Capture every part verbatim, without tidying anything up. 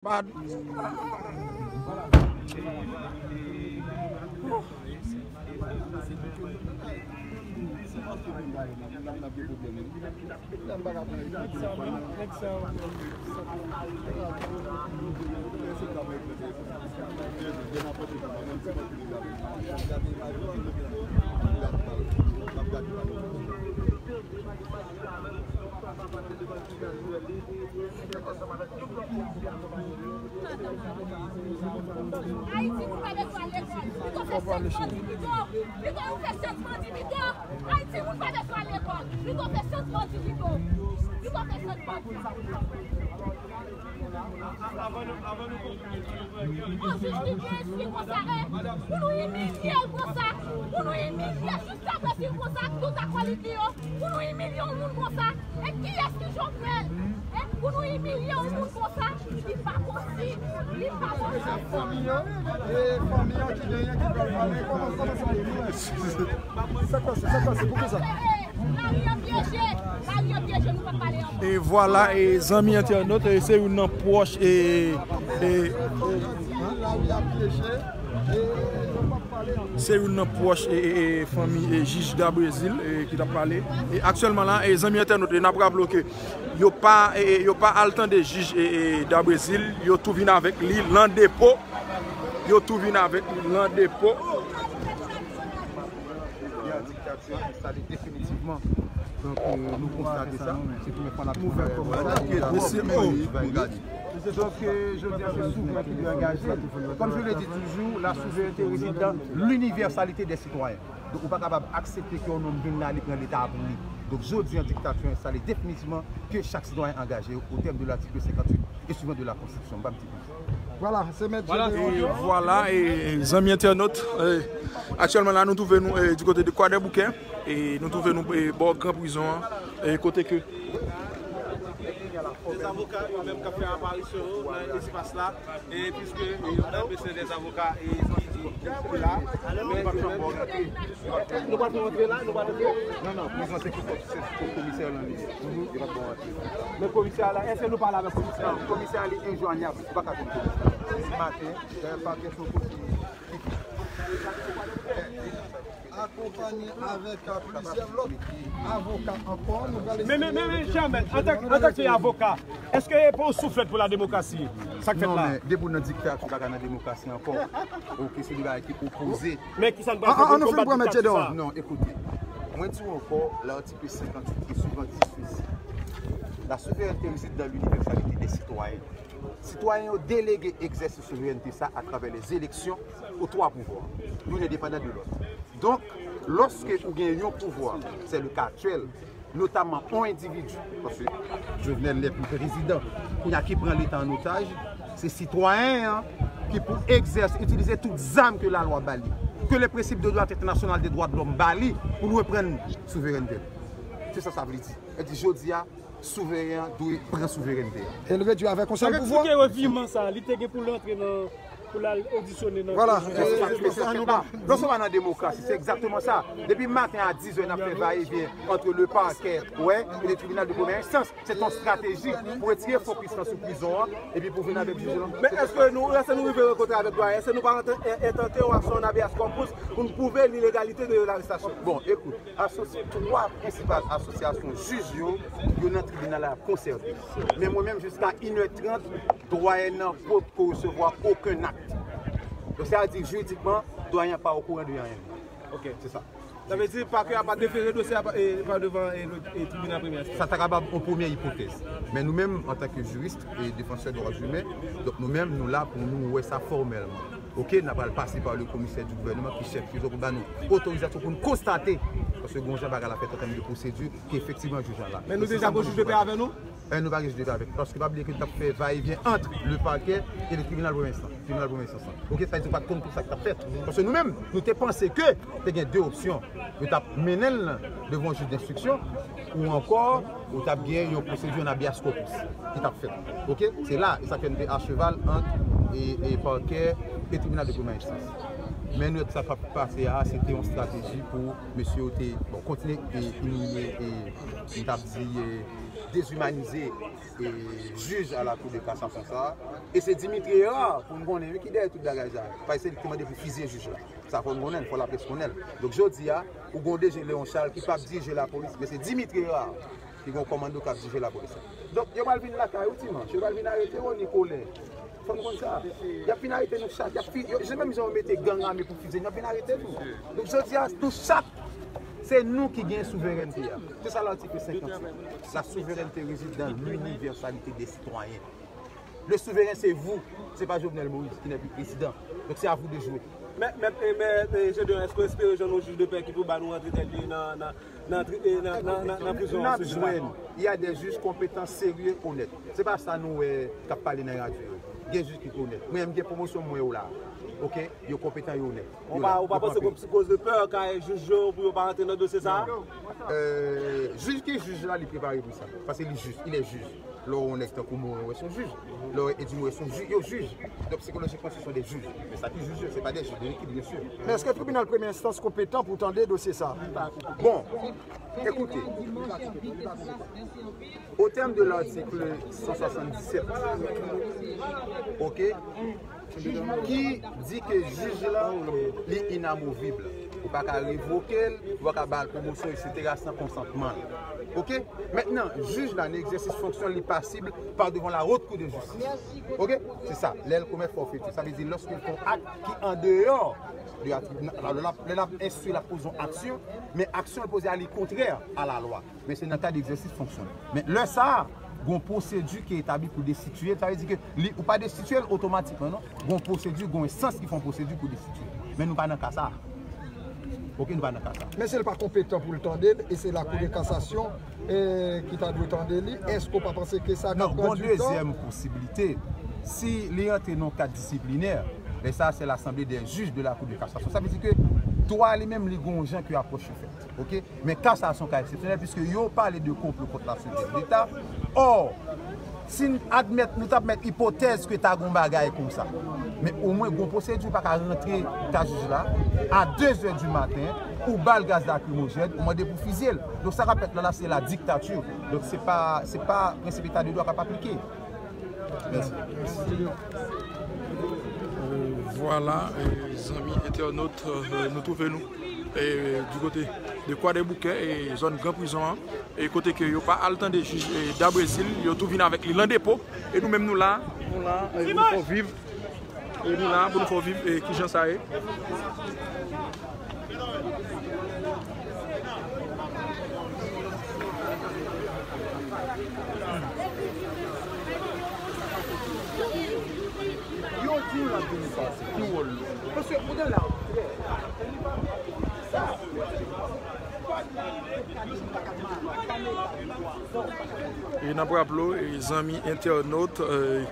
Pad. Ayiti, moun pa bezwen al lekòl. Pito fè syans bandi pito. Pito nou fè syans bandi pito. Ayiti, moun pa bezwen al lekòl. Pito fè syans bandi pito. Pito fè syans bandi. Yon jij ki byen enstwi konsa, e, pou nou imilye l konsa, pou nou imilye l jiskaprezan konsa, ak tout akoliti yo, pou nou imilye yon moun konsa, e kiyès ki Jovenel? E pou nou imilye yon moun konsa, li pa posib, li pa posib. Fanmi an, e fanmi an ki genyen ki pral pale, kòman, kòman sa ye? Sa k pase, sa k pase, poukisa? Mari an pyeje, mari an pyeje, nou p ap pale ankò. E vwala, e zanmi entènot, e se youn nan pwòch, e, e, se youn nan pwòch, e, e, e fanmi, e jij Dabrezil, e ki t ap pale. E aktyèlman la, e zanmi entènot, e n ap raple ke yo pa, e, e, yo pa al tande jij, e, e Dabrezil, yo tou vin avèk li lan depo. Yo tou vin avèk li lan depo. Diktatè enstale definitivman. Donk, nou konstate sa. Se premye fwa n ap ouvè kòmantè. Donk, jodi a, se souvren ki dwe angaje. Comme je le dis toujours, la souveraineté réside dans l'universalité des citoyens. Donk, ou pa kapab aksepte ke yon nonm vin la, li pran Leta a pou li. Donk, jodi a, diktatè enstale definitivman, ke chak sitwayen angaje au terme de l'article cinquante-huit et suivant de la Constitution. M pa di plis. Vwala, se mèt Vwala, e vwala, e zanmi entènot, e, aktyèlman la, nou twouve nou, e, di kote de Kwadèboukè, e nou twouve nou, e, bò gran prizon an, e kote ke. Dèz avoka yo menm k ap fè aparisyon yo nan espas la, e piske yo nan mesye dèz avoka, e ki, ki, ki la, men yo menm, nou pa fè antre la, nou pa antre. Non, non, prizon se ki, se komisè lan li. Yo pa bon antre. Men komisè a la, èske nou pale avèk komisè a? Komisè a li enjwanyab, ou pa ka jwenn komisè a. Maten, dayè pakè se yon kote ki akonpanye avèk plizyè lòt avoka ankò. Nou pral Men, men, men, men, Jamèl, antank, antank avoka, èske e pa yon souflèt pou la demokrasi? Sa k fèt la? Non, men depi w nan diktati, ou pa ka nan demokrasi ankò. Oke, se de bagay ki opoze. Men kisa n pral fè pou n konbat diktati sa? Non, ekoute. Mwen di w ankò, l'article cinquante-huit et suivant dit ceci. La souveraineté réside dans l'universalité des citoyens. Sitwayen yo delege egzèsis souverènte sa atravè les élections aux trois pouvoirs, youn endepandan de lòt. Donk, lòske ou gen yon pouvwa, se le ka aktyèl, notamman yon endividi, paske Jovenel n'est plus président, kounye a ki pran Leta an otaj, se sitwayen an ki pou egzèse, itilize tout zam ke lalwa ba li, ke le principe de droit international des droits de l'homme ba li pou l reprann souverènte l. Se sa sa vle di. E di jodi a, souveren an dwe pran souverènte a. E l redui avèk yon sèl pouvwa. Sa vle di ke reviman sa, li te gen pou l antre nan, pou l al odisyone nan Vwala. Lòske w pa nan demokrasi, se egzakteman sa. Depi maten a dizè, n ap fè va e vyen ant le pakè, wè, e le tribinal de premyè enstans. Se t yon estrateji pou retire fokis lan sou prizon an, epi pou vin avèk jij lan. Men èske nou, èske nou rive rankontre avèk dwayen? Èske nou pa ant-, e, entante yon aksyon an habeas corpus pou n pwouve lilegalite de larestasyon? Bon, ekout, asosi-, twa prensipal asosyasyon jij yo, yo nan tribinal la ap konsète. Men mwen menm, jiska inè trant, dwayen nan potko resevwa okenn akt. Donk, sa vle di, jiridikman, dwayen an pa okouran de anyen. Ok. Se sa. Sa vle di, pakè a pa defere dosye a pa, e, pa devan, e, le, e, tribinal premyè enstans. Sa ta kapab yon premyè ipotèz. Men nou menm, antanke jiris e defansè dwa imen, donk nou menm, nou la pou nou wè sa fòmèlman. Oke, n a pral pase pa le komisè di gouvènman ki chèf prizon pou ba nou otorizasyon pou n konstate, paske gon jan bagay la fèt an tèm de pwosedi, ke efektivman jij la la. Men nou deja gon jij de pè avè nou? E nou pa gen jij de pè avèk, paske pa bliye ke n t ap fè va e vyen ant le pakè e le tribinal premyè enstans, tribinal premyè enstans lan. Oke, sa vle di ou pa t konn tout sa k t ap fèt. Paske nou menm, nou te panse ke te gen de opsyon. Yo t ap mennen l devan jij denstriksyon, ou ankò, ou t ap gen yon pwosedi an habeas corpus ki t ap fèt. Oke? Se la, e sa fè n te acheval ant, e, e pakè e tribinal de premyè enstans. Men nou wè sa k ap pase a, se te yon estrateji pou mesye yo te, bon, kontinye e imilye e, m t ap di, e, dezimanize e, jij a la Cour de cassation sa a. E se Dimitri Hérard pou n konnen wi ki dèyè tout bagay sa a. Paske se li ki te mande pou fizye jij la. Sa fò n konnen l, fò laprès konnen l. Donk jodi a, ou gen yon D G Léon Charles ki p ap dirije lapolis, men se Dimitri Hérard ki gen yon kòmando k ap dirije lapolis la. Donk yo pral vin lakay ou dimanch, yo pral vin arete Rony Colin. Fò n konn sa. Y ap vin arete nou chak. Y ap fi, yo, menm jan yo mete gang ame pou fizye nou, y ap vin arete nou. Donk jodi a, nou chak, se nou ki gen souverènte a. Se sa latik senkannsèt. La souveraineté réside dans l'universalité des citoyens. Le souverain, c'est vous. C'est pas Jovenel Moïse qui n'est plus président. Donc c'est à vous de jouer. Men, men, men, men, Gedeon, èske w espere jwenn yon jij de pè ki pou ba nou rantre tèt li nan, nan, nan, nan, nan, nan, nan prizon an, se sa? N ap jwenn. Il y a des juges compétents, sérieux, honnêtes. Se pa sa nou wè k ap pale nan radyo yo. Gen jij ki onèt. Mwen, m gen pwomosyon mwen yo la. Oke? Yo konpetan, yo onèt. Ou pa, ou pa panse gen yon psikoz de pè kay jij yo pou yo pa rantre nan dosye sa a? Euh, jij ki jij la, li prepare pou sa. Paske li jij, il est juge. Lè w wè yon nèg tankou Morin, w wè se yon jij. Lè w wè Eddy Morin, se yon jij, yo jij. Donk, sikolojikman, se son de jij. Men sa ki jij yo, se pa de jij de lekip, byen si. Men èske tribinal premye enstans konpetan pou tande dosye sa a? Bon, écoutez, au terme de l'article cent soixante-dix-sept, ok, ki di ke jij la, li inamovib. Ou pa ka revoke l, ou pa ka ba l pwomosyon, et cetera, san konsantman l. Ok? Mentnan, jij la nan egzèsis fonksyon li pasib pa devan la Haute Cour de Justice. Ok? Se sa. Lè l komèt fòfeti, sa vle di lòske l fè yon ak ki andeyò de la tribinal, lè l ap, lè l ap enstwi, l ap poze yon aksyon, men aksyon l poze a li kontrè a la lwa. Men se nan kad egzèsis fonksyon l. Men lè sa a, gen yon pwosedi ki etabli pou destitiye l, sa vle di ke li, ou pa destitiye l otomatikman, non. Gen yon pwosedi, gen yon enstans ki fè yon pwosedi pou destitiye l. Men nou pa nan ka sa a. Ok, nou pa nan ka sa a. Men si l pa konpetan pou l tande l, e se la Cour de cassation, e, ki ta dwe tande li, èske w pa panse ke sa ka pran du tan? Non, gen yon dezyèm posibilite. Si li rantre nan yon kad disiplinè, lè sa a, se l'assemblée des juges de la Cour de cassation. Sa vle di ke dwa li menm, li gen yon jan ke apwòch yo fèt. Ok? Men ka sa a se yon ka eksepsyonèl, piske yo pale de konplo kont la sirete de Leta. Ò, si n admèt, nou t ap mèt ipotèz ke ta gen yon bagay konsa. Men omwen, gen yon pwosedi, ou pa ka rantre kay jij la a de zè di maten, ou ba l gaz lakrimojèn, ou mande pou fizye l. Donk, sa k ap fèt la, la, se la diktati. Donk, se pa, se pa prensip eta de dwa k ap aplike. Mèsi. Euh, vwala, euh, zanmi entènot, euh, nou twouve nou, euh, du kote de Kwadèboukè, e zòn Gran Prizon an, e kote ke yo pa al tande jij, e, Dabrezil, yo tou vin avèk li lan depo, e nou menm nou la, nou la, e, nou fè w viv, e nou la pou nou fè w viv, e, kijan sa ye. Yo di w l ap vini pase. Ki wòl li? Paske ou gen la ou trè. E n ap raple w, e zanmi entènot, e,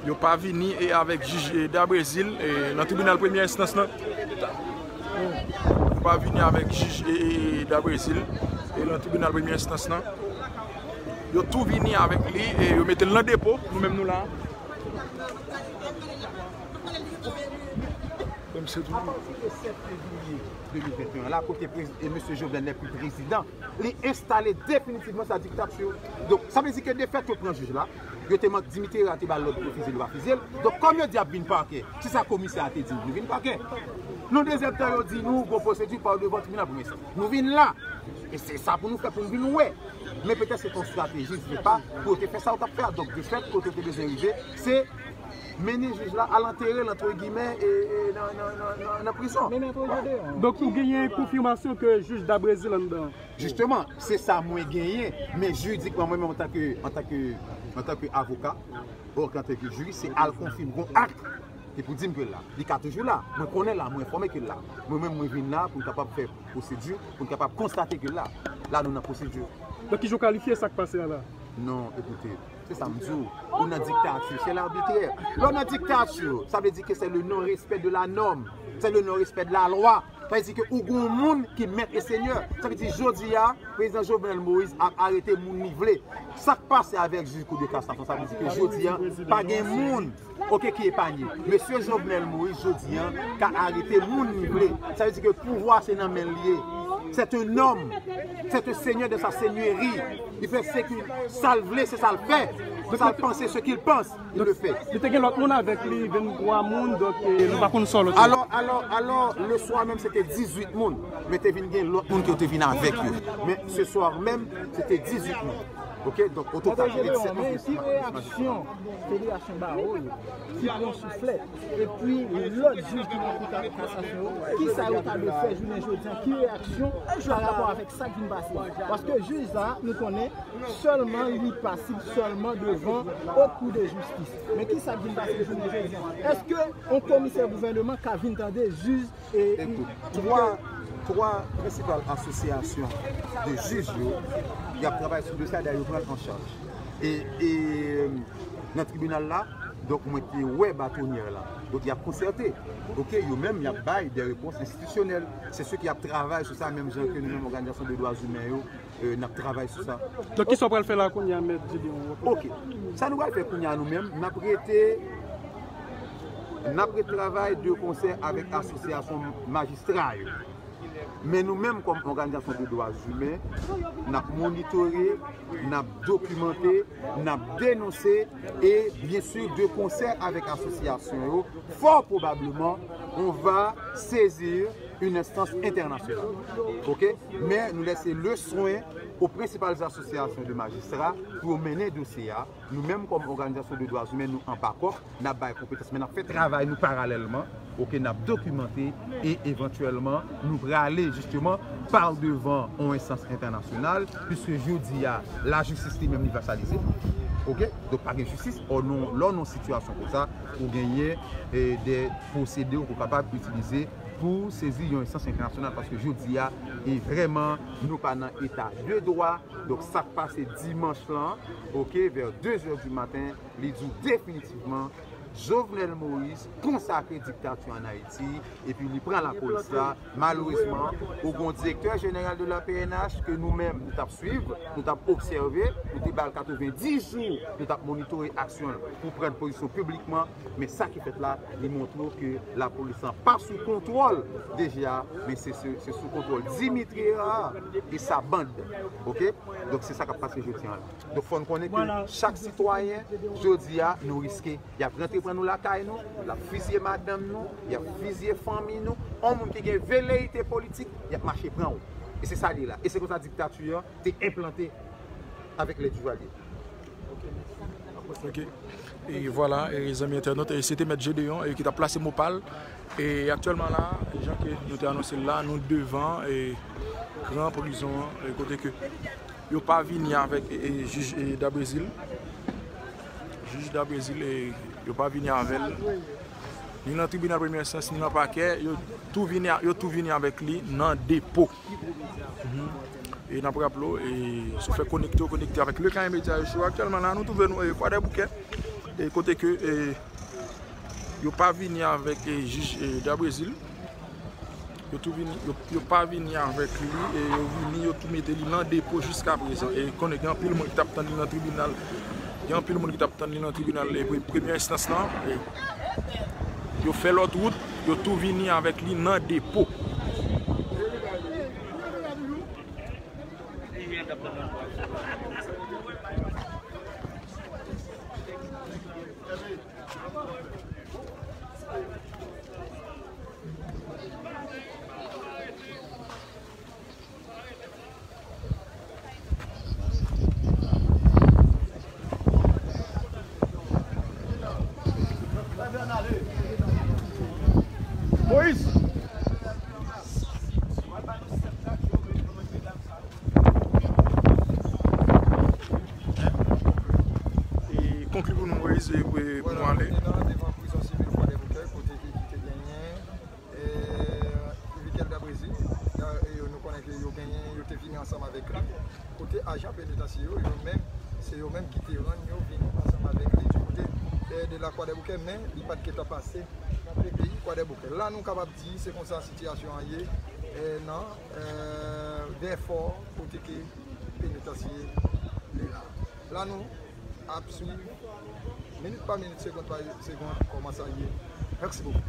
yo pa vini e avèk jij, e, Dabrezil, e, nan tribinal premyè enstans lan. Yo pa vini avèk jij, e, e, e, Dabrezil, e, nan tribinal premyè enstans lan. Yo tou vini avèk li, e yo mete l nan depo, nou menm nou la. Menm se tou. Sèt fevriye de mil venteyen la, kote prez-, e mesye Jovenel n'est plus président, li enstale definitivman sa diktati. Donk, sa vle di ke defèt yo pran jij la, yo te mande Dimitri Hérard te ba l lòd pou fizye l, yo pa fizye l. Donk, kòm yo di y ap vin pakè, se sa komisè a te di, nou vin pakè. Nan dezyèm tan, yo di nou, gon pwosedi pa devan tribinal pou mesye. Nou vin la. E se sa pou nou fè, pou nou vin wè. Men petèt se t on estrateji, se pa pou yo te fè sa yo t ap fè a. Donk, defèt, kote yo te bezwen rive, se mennen jij la al antere l, antre gimè, e, e, nan, nan, nan, nan, nan prizon. Donk, ou genyen konfimasyon ke jij Dabrezil anndan? Jisteman, se sa mwen genyen, men jiridikman, mwen menm, antanke, antanke, antanke avoka, antanke jiris, se al konfime, gon ak ki pou di m ke l la. Li ka toujou la. Mwen konnen l la, mwen enfòme ke l la. Mwen menm, mwen vin la pou n kapab fè pwosedi, pou n kapab konstate ke l la. La, nou nan pwosedi. Donk, kijan w kalifye sa k pase a la? Non, ekoute, se sa m di w. Ou nan diktati, se labitrè. Lè w nan diktati, sa vle di ke se le non-respect de la norme, se le non-respect de la loi. Sa vle di ke ou gon moun ki mèt e senyè. Sa vle di jodi a, prezidan Jovenel Moïse ap arete moun li vle. Sa k pase avèk jij kou de kasasyon, sa vle di ke jodi a, pa gen moun, oke, ki epanye. Mesye Jovenel Moïse, jodi a, ka arete moun li vle. Sa vle di ke pouvwa se nan men l li ye. C'est un homme, c'est un seigneur de sa seigneurie. Il fait ce qu'il, sa l vle, se sa l fè. Se sa l panse, ce qu'il pense, il le fait. Li te gen lòt moun avèk li, venntwa moun, donk, eh, nou pa konn sa lòt yo. Alors, alors, alors, le soir même, c'était dix-huit moun. Men te vin gen lòt moun ki te vin avèk yo. Men ce soir même, c'était dix-huit moun. Ok, donc, au total, Madan Jedeon, men ki reyaksyon Federasyon Bawo yo, ki pran souflèt, epi lòt jij ki nan Kou Kasasyon yo, kisa yo ta dwe fè jounen jodi a? Ki reyaksyon pa rapò avèk sa k vin pase? Paske jij sa, nou konnen, sèlman li pasib sèlman devan Haute Cour de Justice. Men kisa k vin pase jounen jodi a? Èske yon komisè gouvènman ka vin tande jij e, Ekout, twa, twa prensipal asosyasyon de jij yo, y ap travay sou dosye a, dayè yo pran l an chaj. E, e, nan tribinal la, donk, mwen te wè batonyè la. Donk, y ap konsète. Ok, yo menm, y ap bay de repons enstitisyonèl. Se sou ki ap travay sou sa, menm jan ke nou menm òganizasyon de dwa imen yo, eh, n ap travay sou sa. Donk, kisa w pral fè la kounye a, Mèt Jedeon? Ok. Sa nou pral fè kounye a, nou menm, n ap rete, n ap ret travay de konsè avèk asosyasyon majistra yo. Men nou menm, kòm òganizasyon de dwa imen, n ap monitore, n ap dokimante, n ap denonse, e, byen si, de konsè avèk asosyasyon yo, fò pwobableman, on va saisir une instance internationale. Ok? Men nou lese le swen o prensipal asosyasyon de majistra pou yo mennen dosye a. Nou menm, kòm òganizasyon de dwa imen, nou anba kòk, n ap bay konpetans, men n ap fè travay nou paralèlman. Ok, n ap dokimante e evantyèlman, nou prale jisteman pa devan yon enstans entènasyonal, piske jodi a, lajistis li menm li vasalize. Ok? Donk, pa gen jistis. Ò, non, lè w nan yon sitiyasyon konsa, ou genyen, eh, de pwosedi ke w kapab itilize pou sezi yon enstans entènasyonal, paske jodi a, e vrèman, nou pa nan eta de dwa. Donk, sa k pase dimanch lan, ok, vè de zè di maten, li di w definitivman, Jovenel Moïse konsakre diktati ann Ayiti, epi li pran lapolis la. Malerezman, ou gen yon direktè jeneral de la P N H ke nou menm, nou t ap swiv, nou t ap obsève, nou te ba l katrevenndis jou, nou t ap monitore aksyon l pou pran pozisyon piblikman, men sa ki fèt la, li montre w ke lapolis lan pa sou kontwòl D G A, men se, se, se sou kontwòl Dimitri Herard e sa band. Ok? Donk, se sa k ap pase jodi a la. Donk, fò n konnen ke chak sitwayen, jodi a, nou riske. Y ap rantre pran nou lakay nou, l ap fizye madanm nou, y ap fizye fanmi nou. Yon moun ki gen veleyite politik, y ap mache pran w. E se sa l ye la. E se konsa diktati an te enplante avèk lè Duvalier. Ok. E vwala, e zanmi entènot, e se te Mèt Jedeon, e ki t ap plase mo pa l. E aktyèlman la, jan ke nou te anonse l la, nou devan, e gran prizon an, e kote ke yo pa vini avèk, e, e, jij, e, Dabrezil. Jij Dabrezil, e, yo pa vini avè l. Ni nan tribinal premye enstans, ni nan pakè, yo tou vini a, yo tou vini avèk li nan depo. Mhm. E n ap raple w, e, si w fè konekte, w konekte avèk Le Carré Media Show. Aktyèlman la, nou twouve nou, e, Kwadèboukè, e, kote ke, e, yo pa vini avèk, e, jij, e, Dabrezil. Yo tou vini, yo, yo pa vini avèk li, e yo vini, yo tou mete li nan depo jiska prezan. E konnen gen anpil moun ki t ap tann li nan tribinal. Gen anpil moun ki t ap tann li nan tribinal, e, pre-, premye enstans lan. E yo fè lòt wout, yo tou vini avèk li nan depo. Moïse! E konkli pou nou, Moïse, e pou, pou nou ale. Vwala, nou te nan devan prizon sivil Kwadèboukè, kote ki, ki te genyen, e, Vikel Dabrezil. Da-, e, nou konnen ke yo genyen, yo te vini ansanm avèk li. Kote ajan penitansye yo, yo menm, se yo menm ki te rann yo vini ansanm avèk li du kote, e, de la Kwadèboukè, men li pa t gentan pase nan peyi Kwadèboukè. La, nou kapab di, se konsa sitiyasyon an ye, e, nan, e, Vèfò, kote ke penitansye li la. La nou ap swiv minit pa minit, segond pa segond, kòman sa ye. Mèsi bokou.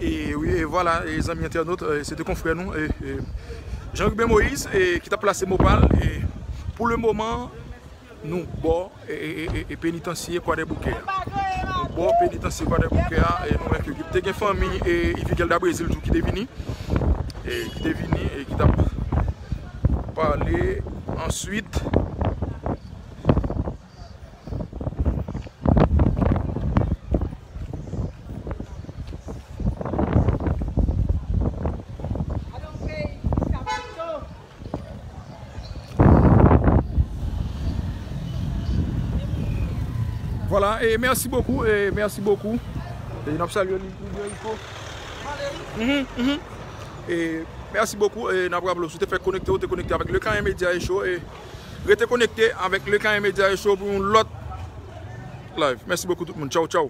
E wi, e vwala, e zanmi entènot, e, se te konfrè nou, e, e, Jean Ruben Moïse, e, ki t ap plase mo pa l, e, pou le moman, nou bò, e, e, e, e, e penitansye Kwadèboukè a. Nou bò penitansye Kwadèboukè a, e nou wè ke te gen fanmi, e, Yvigelda Brésil tou ki te vini, e, ki te vini, e ki t ap pale answit. Vwala, e mèsi bokou, e mèsi bokou. E n ap salye li, li byen, Rico. Mhm, mhm. E mèsi bokou, e n ap raple w, si w te fèk konekte, w te konekte avèk Le Kayen Media Show, e rete konekte avèk Le Kayen Media Show pou yon lòt live. Mèsi bokou tout moun. Tchaw, tchaw.